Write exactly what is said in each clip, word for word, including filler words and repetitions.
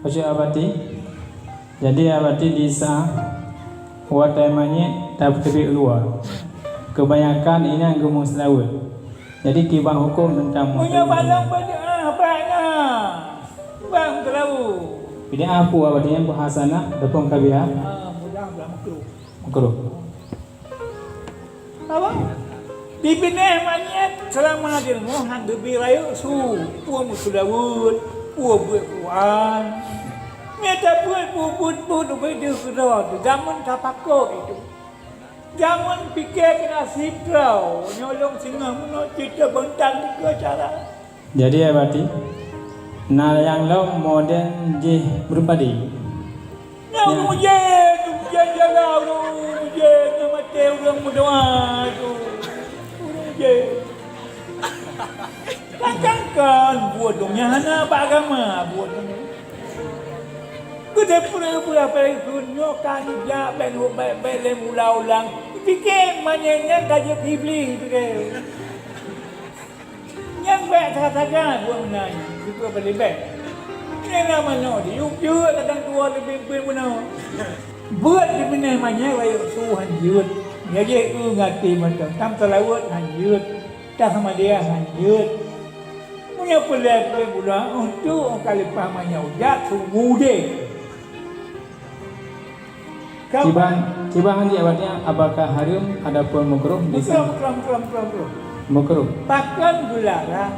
Khusyuk abati. Jadi abati di sa watée manyét tapeuteubit u luwa. Kebanyakan inong geumeuseulaweuet. Jadi kiban huköm teuntang meuseulaweuet. Meunyoe balong beudoa bak na, bang seulaweuet. Jadi apa abati nyang bahasa na depan kabiah? Ah, mudah lah makruh. Makruh. Apa? Dibinéh manyét seulama di rumoh han geubri rayeuk su, peue meuseulaweuet, peue beuet Quran. Nyan tapeuet peue buet-buet ubé deuh keudroe, jameun tapakot itu. Jameun pike keu naseb droe, nyoe lôn singoh meunoe cit teubeuntang dikeue cara. Jadi, ya, berarti, na nyang lom modern jih beureupa di. Nyang ujeuen, ujeuen jaga, ujeuen nyang maté ureueng meudoa tu. Ureueng ujeuen. Kan, kan, kan, buet dong nyan hana bak agama, buet dong nyan. Geude peureubeue apa itu nyoe kan jak bèk, bèk, bèk lé ulang-ulang. Pike manyét nyan ka jeuet Iblih pike. Nyan bèk sagai-sagai buet meunan, jipeubalibèk. Nyan na manok di yub jeuet kadang tuwoe leubeh-leubeh bunoe. Beuet dibinéh manyét rayeuk su han jeuet. Nyan jih eu ngaté mantong, tam seulaweuet han jeuet, tam hamadiah han jeuet. Meunyoe peureulèe-peureulèe bunoe, untuk ka leupah manyét ujak, subu deh. Kiban, kiban hanjeuet awaknyan, apakah hareuem ataupun makruh? Makruh, makruh, makruh, makruh, makruh. Makruh. Pakon geularang?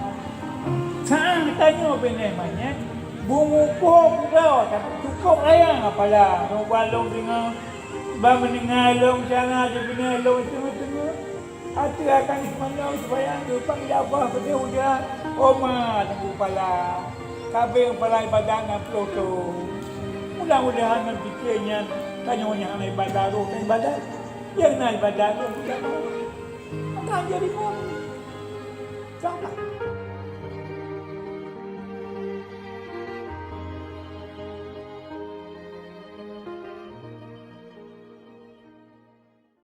Sa tanyoe binéh manyét, beumuphom droe, tapi cukôp raya pala. Nyoe ban lôn deungoe, ban meuninggai lôn cara, di binéh lôn teungoh-teungoh. Ateueh akan seumayang, seumayang geupang di Allah keudeh ujeuen, oma teungku pala, kabeng pala ibadat nyang ploh thon. Mudah-mudahan ngon pike nyan, tanyoe nyang hana ibadat, roh nyang ibadat, nyang na ibadat, roh nyang ibadat. Maka jadi mumin. Insya Allah.